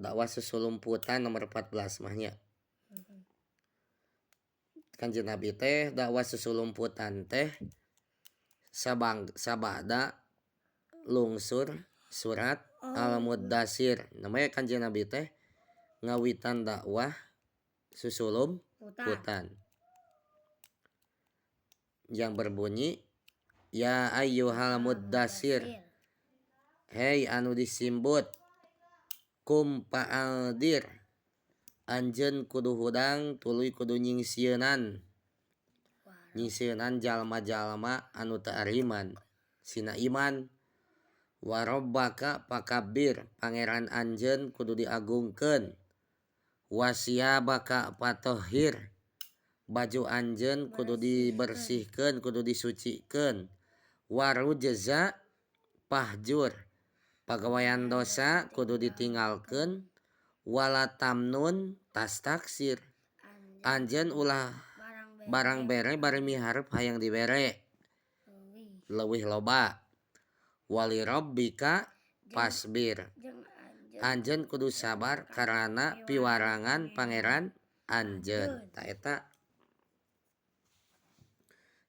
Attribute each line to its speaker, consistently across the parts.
Speaker 1: Dakwah susulumputan nomor 14 mah nya. Kanjeng Nabi teh dakwah susulumputan teh sabang sabada lungsur surat Al-Mudassir. Namanya Kanjeng Nabi teh ngawitan dakwah susulumputan yang berbunyi ya ayyuhal muddassir, hei anu disimbut, qum fa'andzir, anjeun kudu hudang tuluy kudu nyingsieunan, nyingsieunan jalma-jalma anu teu ariman sina iman. Wa rabbaka fakabbir, pangeran anjeun kudu diagungkeun. Wa siyabaka fatahhir, baju anjeun kudu dibersihkeun, kudu disucikeun. Wa rujza fahjur, pagawean dosa kudu ditinggalkeun. Wala tamnun tastaksir, anjeun ulah barang bere bari miharep hayang dibere leuwih loba. Wali rabbika fasbir, anjeun kudu sabar karana piwarangan pangeran anjeun. Ta eta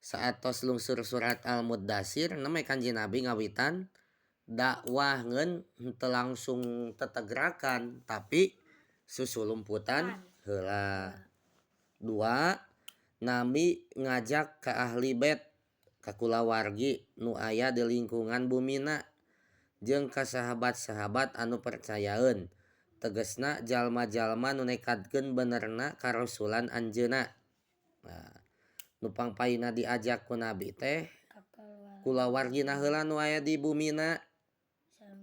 Speaker 1: saatos lungsur surat Al-Mudassir namanya Kanjeng Nabi ngawitan dakwah ngeun henteu langsung tetegrakan tapi susulumputan heula. Dua, Nabi ngajak ka ahli bait, ka kulawargi nu aya di lingkungan bumina jeung ka sahabat-sahabat anu percayaeun, tegesna jalma-jalma nu nekadkeun benerna karasulan anjeunna. Nah, nu pangpaina diajak ku Nabi teh kulawargina heula nu aya di bumina.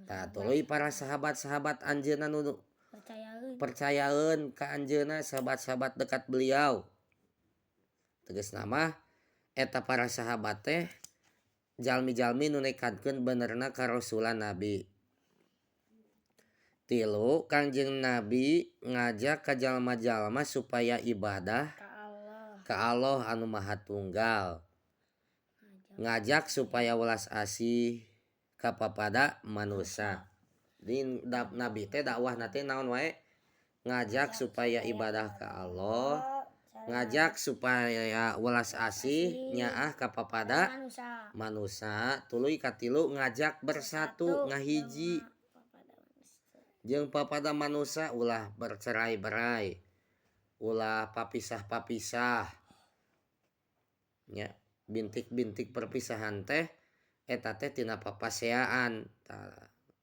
Speaker 1: Tah tuluy para sahabat-sahabat anjeunna nu percayaeun ka anjeunna, sahabat-sahabat dekat beliau. Tegasna mah eta para sahabat teh jalmi-jalmi nu nekadkeun benerna karasulan Nabi. Tilu, Kangjeng Nabi ngajak ka jalma-jalma supaya ibadah ka Allah anu Maha Tunggal. Ngajak supaya welas asih ka papada manusia. Di Nabi teh dakwah teh naon wae, ngajak supaya ibadah ka Allah, ngajak supaya welas asih nyaah ka papada manusia, tuluy katilu ngajak bersatu ngahiji jeung papada manusia, ulah bercerai-berai, ulah papisah-papisah nya. Bintik-bintik perpisahan teh eta teh tina papaseaan.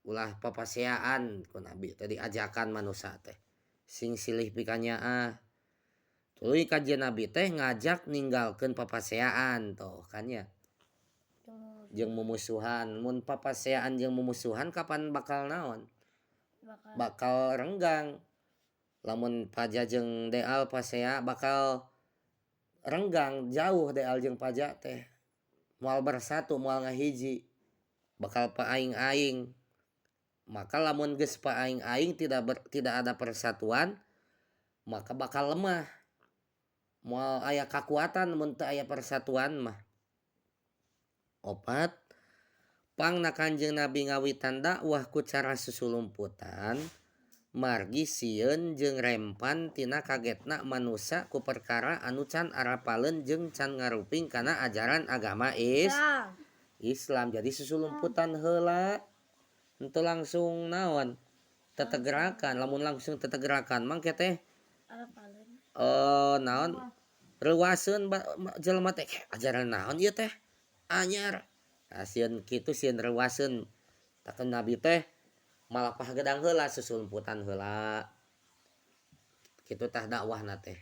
Speaker 1: Ulah papaseaan ku Nabi teh diajakan manusia teh sing silih pikanyaah. Tuluy kajian Nabi teh ngajak ninggalkeun papaseaan tuh kan ya, jeung mumusuhan. Mun papaseaan jeung mumusuhan kapan bakal naon, bakal renggang. Lamun Paja jeung Deal pasea bakal renggang jauh, Deal jeung Paja teh moal bersatu, moal ngahiji, bakal paaing-aing. Maka lamun geus paaing-aing, tidak ada persatuan, maka bakal lemah, moal aya kakuatan mun teu aya persatuan mah. Opat, pangna Kanjeng Nabi ngawitan dakwah ku cara susulumputan margi sieun jeung rempan tina kagetna manusia ku perkara anu can arapaleun jeung can ngaruping kana ajaran agama Islam. Jadi susulumputan heula, henteu langsung naon, tetegerakan. Lamun langsung tetegerakan mangke teh naon, reuwaseun jelema teh, ajaran naon ieu teh anyar. Nah, sieun kitu, sieun reuwaseun, tah Nabi teh malapah gedang heula, susulumputan heula kitu tah dakwahna teh.